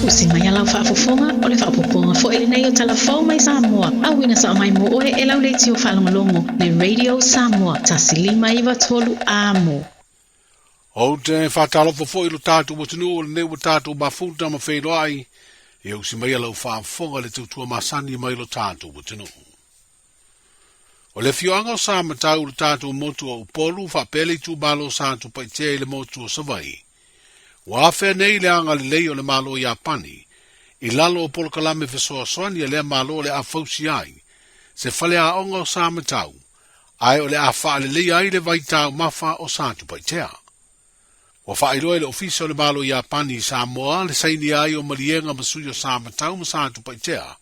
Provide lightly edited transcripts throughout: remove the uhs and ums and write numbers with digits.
Usi mai a lau faafofoga, o le faaopoopoga foi lenei o Tala Fou mai Samoa, auina sao mai mo oe e lau leitio faalogologo, le Radio Samoa, 1 5 9 3 Amo. Ou te faatalofa foi i lo tatou atunuu o lenei ua tatou mafuta ma feiloai e usi mai a lau faafofoga le tautua masani mai lo tatou atunuu. O le afioaga o Samatau i lo tatou motu o Upolu faapea le itumalo o Satupaitea i le motu o Savaii, ua afea nei le agalelei o le Malo o Iapani i lalo o polokalame fesoasoani a lea Malo o le a fausia ai se faleaoga o Samatau ae o le a faaleleia ai le vai taumafa o Satupaitea. Ua faailoa e le Ofisa o le Malo o Iapani i Samoa le sainia ai o maliega ma sui o Samatau ma Satupaitea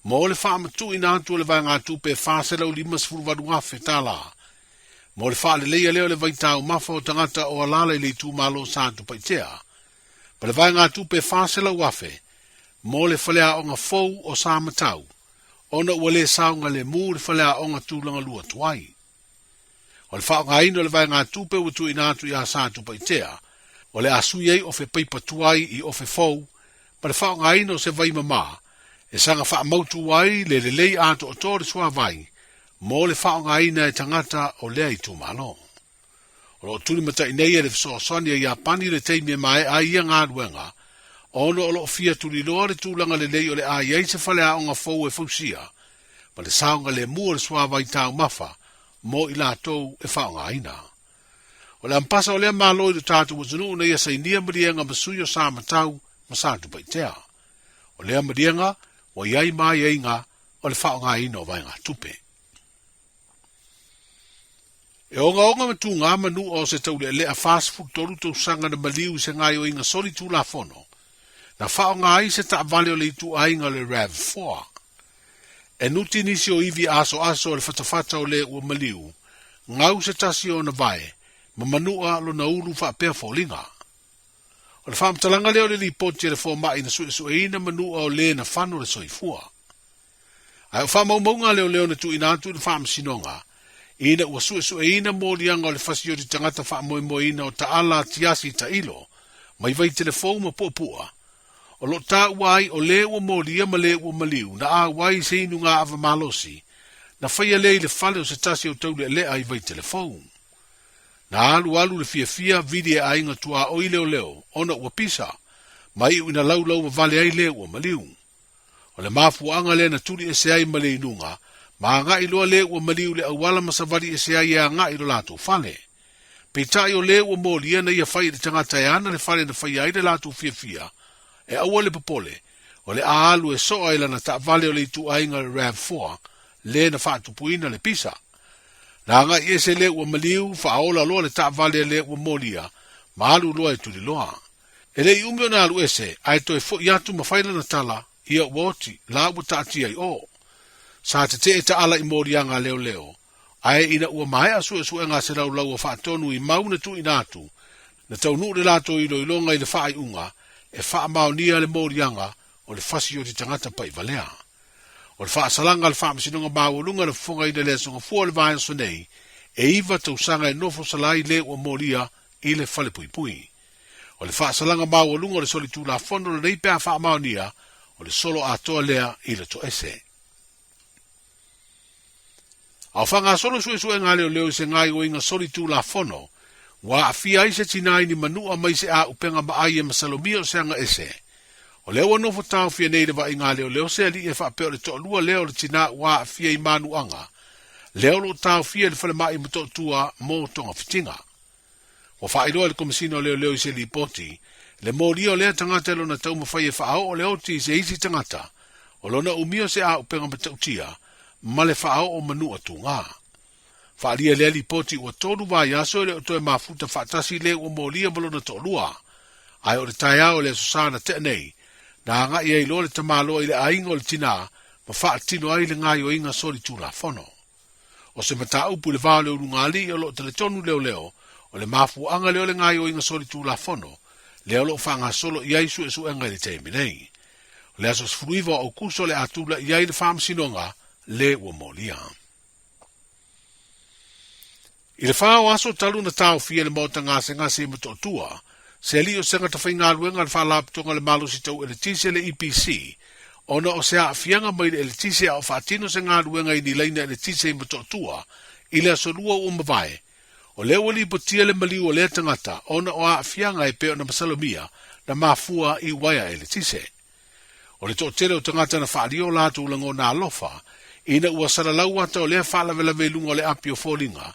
mo le faamatuuina atu o le vaegatupe e $458,000 mo le faaleleia lea o le vai taumafa o tagata o alaala i le itumalo o Satupaitea ma le vaegatupe e $400,000 mo le faleaoga fou o Samatau ona ua le saogalemu le faleaoga tulaga lua tuai. O le faaaogaina o le vaegatupe ua tuuina atu iā Satupaitea, o le a sui ai ofe paipa tuai i ofe fou ma le faaaogaina o se vai mamā e saga faamautu ai le lelei atoatoa o le suavai mo le faaaogaina e tagata o lea itumalo. O lo o tulimatai nei e le fesoasoani a Iapani le taimi e maea ai ia galuega, ona o lo o fia tuliloa le tulaga lelei o le a i ai se faleaoga fou e fausia ma le saogalemu o le suavai taumafa mo i latou e faaaogaina. O le ampasa o lea Malo i lo tatou atunuu na ia sainia maliega ma sui o Samatau ma Satupaitea. O lea maliega ua i ai ma aiaiga o le faaaogaina o vaegatupe. E ogaoga ma tugā manua o se taulealea 43 tausaga na maliu i se gaoioiga solitulafono na faaaoga ai se taavale o le ituaiga o le RAV4. E nuti nisi o ivi asoaso o le fatafata o le ua maliu, gau se tasi o ona vae, ma manua lona ulu faapea foliga. O le faamatalaga lea o le lipoti a le fomai na suesueina manua o le na fano le soifua. Ae o faamaumauga a leoleo na tuuina atu i le faamasinoga, ina ua suesueina moliaga o le fasioti tagata faamoemoeina o taala atiasi tailo mai Vaitelefou ma Puapua, o lo o taua ai o le ua molia ma le ua maliu na auai i se inuga ava malosi na faia lea i le fale o se tasi o taulealea i Vaitelefou. Na alualu le fiafia vili e aiga tuaoi leoleo ona ua pisa, ma iu ina laulau vavale ai le ua maliu. O le mafuaaga lea na tuli ese ai ma le inuga, ma agai loa le ua maliu i le auala ma savali ese ai e agai i lo latou fale. Peitai o le ua molia na ia fai i le tagata e ana le fale na faia ai le latou fiafia, e aua le popole, o le a alu e soa i lana taavale o le ituaiga o le RAV4, le na faatupuina le pisa. Na agai ese le ua maliu, faaola loa le taavale a le ua molia, ma alu loa e tuliloa. E le i umi ona alu ese, ae toe foi atu ma fai lana tala, ia ua oti, la ua taatia i o. Sa tetee taala i moliaga a leoleo, ae ina ua maea suesuega a se laulaua faatonu i mau na tuuina atu, na taunuu le latou iloiloga i le faaiuga e faamaonia le moliaga o le fasioti tagata paivalea. O le faasalaga a le Faamasinoga Maualuga na fofogaina i le Aso Gafua o le vaiaso nei, e 9 tausaga e nofo sala ai le ua molia i le falepuipui. O le faasalaga maualuga o le solitulafono lenei pe a faamaonia, o le solo atoa lea i le toese. A o faagasolo suesuega a leoleo i se gaoioiga solitulafono, ua aafia ai se tinā i ni manua mai se aupega maai e masalomia o se aga ese. O lea ua nofo taofia nei i le vaaiga a leoleo se alii e faapea o le toalua lea o le tinā ua aafia i manuaga, lea o lo o taofia i le falemai Motootua mo togafitiga. Ua faailoa e le Komesina o Leoleo i se lipoti, le molia o lea tagata i lona taumafai e faaoo le oti i se isi tagata, o lona umia o se aupega matautia ma le faaoo manua tugā. Faaalia lea lipoti ua 3 vaiaso e le o toe mafuta faatasi le ua molia ma lona toalua, ae o le taeao o le Aso Sa na tea nei, na agai ai loa le tamaloa i le aiga o le tinā ma faatino ai le gaoioiga solitulafono. O se mataupu i le va o le ulugalii o lo o talitonu leoleo, o le mafuaaga lea o le gaoioiga solitulafono, lea o lo o faagasolo i ai suesuega i le taimi nei. O le aso 19 o Aokuso o le a tulai ai le faamasinoga le ua molia. I le 4 o aso talu na taofia le maota gasegase i Motootua, se alii o se tagata faigaluega a le Faalapotopotoga o le Malosi Tau Eletise le EPC, ona o se aafiaga mai le eletise a o faatino se galuega i ni laina eletise i Motootua i le Aso Lua ua mavae, o lea ua lipotia le maliu o lea tagata ona o aafiaga e pei ona masalomia na mafua i uaea eletise. O le toatele o tagata na faaalia o latou lagona alofa ina ua salalau ata o lea faalavelave i luga o le api o foliga,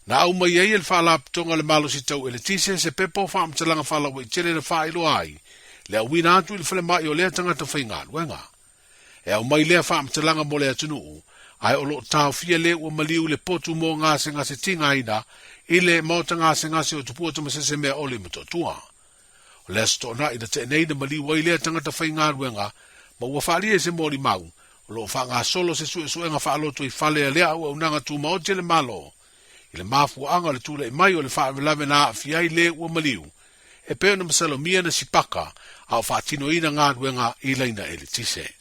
na aumai ai e le Faalapotopotoga o le Malosi Tau Eletise se pepa o faamatalaga faalauaitele na faailoa ai le auina atu i le falemai o lea tagata faigaluega. E aumai lea faamatalaga mo le atunuu, ae o lo o taofia le ua maliu i le potu mo gasegase tigaina i le maota gasegase o Tupua Tamasese-Meaole i Motootua. O le Aso Toonai na tea nei na maliu ai lea tagata faigaluega ma ua faaalia i se molimau o lo o faagasolo se suesuega faalotoifale a lea auaunaga tumaoti a le Malo i le mafuaaga o le tulai mai o le faalavelave na aafia ai le ua maliu e pei ona masalomia na sipaka a o faatinoina galuega i laina eletise.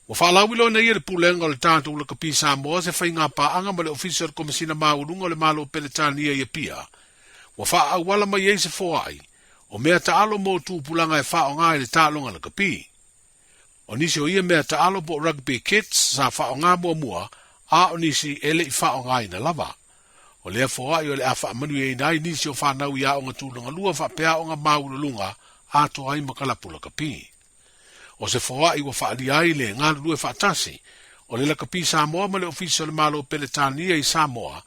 Ua faalauiloa nei e le Pulega o le tatou Lakapi Samoa se faiga paaga ma le Ofisa o le Komesina Maualuga o le Malo o Peretania i Apia, ua faaauala mai ai se foai o mea taalo mo tupulaga e faaaoga i le taaloga lakapi. O nisi o ia mea taalo po o rugby kits sa faaaoga muamua, a o nisi e le i faaaogaina lava. O lea foai o le a faamanuiaina ai nisi o fanau i aoga tulagalua faapea aoga maualuluga atoa ai ma kalapu lakapi. O se foai ua faaalia ai le galulue faatasi o le Lakapi Samoa ma le Ofisa o le Malo o Peretania i Samoa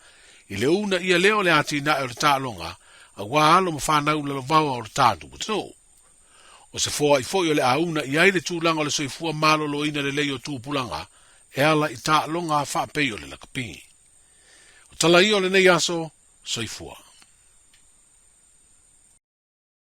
i le uunaia lea o le atinae o le taaloga aua alo ma fanau lalovaoa o le tatou atunuu. O se foai foi o le a uunaia ai le tulaga o le soifua maloloina lelei o tupulaga e ala i taaloga faapei o le lakapi. O tala ia o lenei aso, soifua.